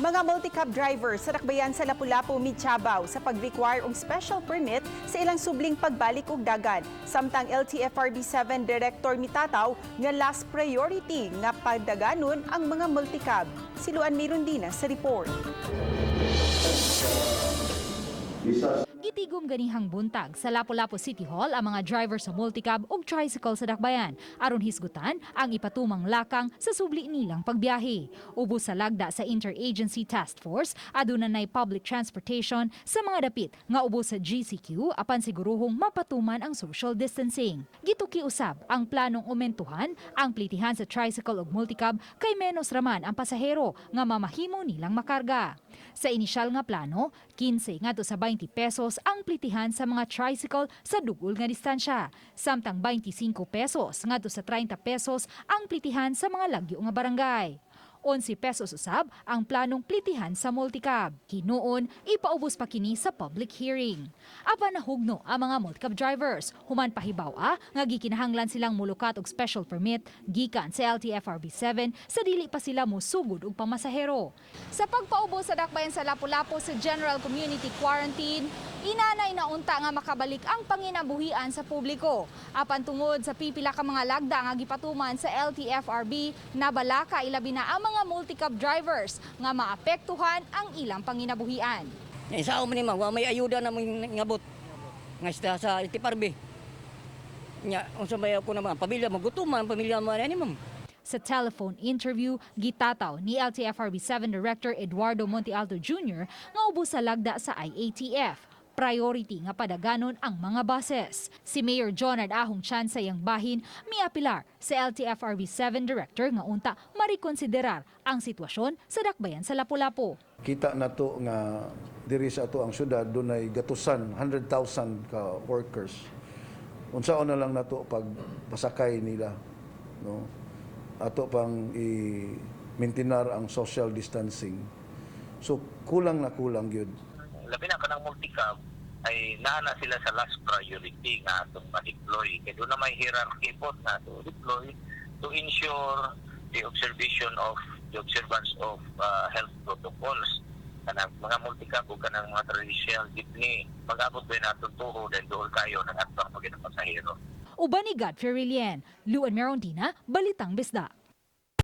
Mga multicab drivers sa dakbayan sa Lapu-Lapu michabaw sa pag-require og special permit sa ilang subling pagbalik og dagan. Samtang LTFRB 7 Director mitataw nga last priority nga pagdaganon ang mga multicab. Si Luan Mirundina sa report. Gitigom ganihang buntag sa Lapu-Lapu City Hall ang mga driver sa multicab ug tricycle sa dakbayan aron hisgutan ang ipatumang lakang sa subli nilang pagbiyahe. Ubos sa lagda sa Interagency Task Force, aduna nay public transportation sa mga dapit nga ubos sa GCQ apan siguruhong mapatuman ang social distancing. Gituki usab ang planong umentuhan ang plitihan sa tricycle ug multicab kay menos raman ang pasahero nga mamahimo nilang makarga. Sa inisyal nga plano, 15 ngadto sa 20 pesos ang plitihan sa mga tricycle sa dugol nga distansya, samtang 25 pesos ngadto sa 30 pesos ang plitihan sa mga lagyo nga barangay. 11 pesos usab ang planong plitihan sa multicab. Hinuon, ipaubos pa kini sa public hearing. Apan nahugno ang mga multicab drivers. Human pahibaw-a nga gikinahanglan silang mulukat og special permit gikan sa LTFRB 7 sa dili pa sila mosugod og pamasahero. Sa pagpaubos sa dakbayan sa Lapu-Lapu sa General Community Quarantine, inanay na unta nga makabalik ang panginabuhian sa publiko. Apan tungod sa pipila ka mga lagda nga gipatuman sa LTFRB, nabalaka ilabi na ang mga multicab drivers nga maapektuhan ang ilang panginabuhian. Nga isa man ni, ma'am, wa may ayuda na mong ngabot nga sa LTFRB. Nya unsa may ako naman pamilya, magutom man pamilya man ani, ma'am. Sa telephone interview, gitataw ni LTFRB 7 Director Eduardo Montealto Jr. nga ubos sa lagda sa IATF. Priority nga padaganon ang mga buses. Si Mayor Jonard Ahong Chan sa iyang bahin miapilar sa LTFRB 7 Director nga unta marikonsiderar ang sitwasyon sa dakbayan sa Lapu-Lapu. Kita nato nga diri sa ato ang syudad dunay gatusan 100,000 ka workers. Unsaon na lang nato pag pasakay nila, no? Ato pang i-maintinar ang social distancing. So kulang na kulang gyud. Labi na kanang multicab ay naa na sila sa last priority nga atong ma-deploy. Kay duna may hierarchy po nga to deploy to ensure the observance of health protocols. Kanang mga multicab ug kanang mga traditional jeepney, mag-abot ba nato tuho dahil dool kayo ng atbang pag pasahero. Uban ni Godfrey Rilien, Luan Merondina, Balitang Bisdak.